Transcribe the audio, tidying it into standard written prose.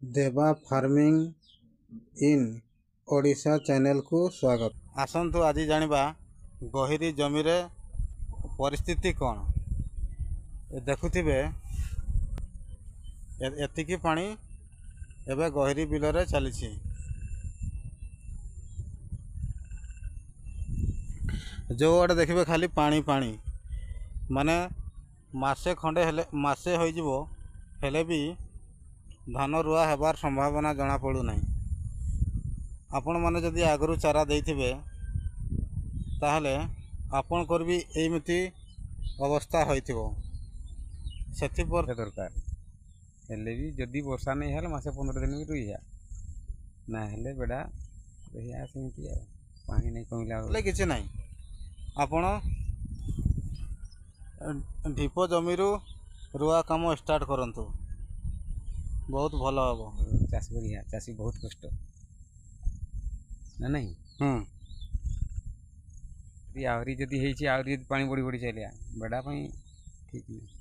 ଦେବା farming in Odisha ଚ୍ୟାନେଲକୁ ସ୍ୱାଗତ। ଆସନ୍ତୁ ଆଜି ଜାଣିବା ଗହିରି ଜମିରେ ପରିସ୍ଥିତି କ'ଣ। ଦେଖୁଥିବେ, ଏତିକି ପାଣି ଏବେ ଗହିରି ବିଲରେ ଚାଲିଛି। ଯେଉଁଆଡ଼େ ଦେଖିବେ ଖାଲି ପାଣି ପାଣି। ମାନେ ମାସେ ଖଣ୍ଡେ ହେଲେ, ମାସେ ହୋଇଯିବ ହେଲେ ବି ଧାନ ରୁଆ ହେବାର ସମ୍ଭାବନା ଜଣାପଡ଼ୁନାହିଁ। ଆପଣମାନେ ଯଦି ଆଗରୁ ଚାରା ଦେଇଥିବେ, ତାହେଲେ ଆପଣଙ୍କର ବି ଏମିତି ଅବସ୍ଥା ହୋଇଥିବ। ସେଥିପ୍ରତି ଦରକାର ହେଲେ ବି ଯଦି ବର୍ଷା ନାଇଁ ହେଲେ ମାସେ 15 ଦିନ ବି ରୁହିଆ ନା ହେଲେ ବେଡ଼ା ରହିଆ ସେମିତି। ଆଉ ପାଣି ନାଇଁ କମିଲା ହେଲେ କିଛି ନାହିଁ। ଆପଣ ଢିପ ଜମିରୁ ରୁଆ କାମ ଷ୍ଟାର୍ଟ କରନ୍ତୁ, ବହୁତ ଭଲ ହେବ। ଚାଷ କରିବା ଚାଷୀ ବହୁତ କଷ୍ଟ ନା ନାହିଁ? ହୁଁ। ଯଦି ଆହୁରି ଯଦି ହେଇଛି, ଆହୁରି ଯଦି ପାଣି ବଢ଼ି ବଢ଼ି ଚାଲିଆ, ବେଡ଼ା ପାଇଁ ଠିକ୍ ନାହିଁ।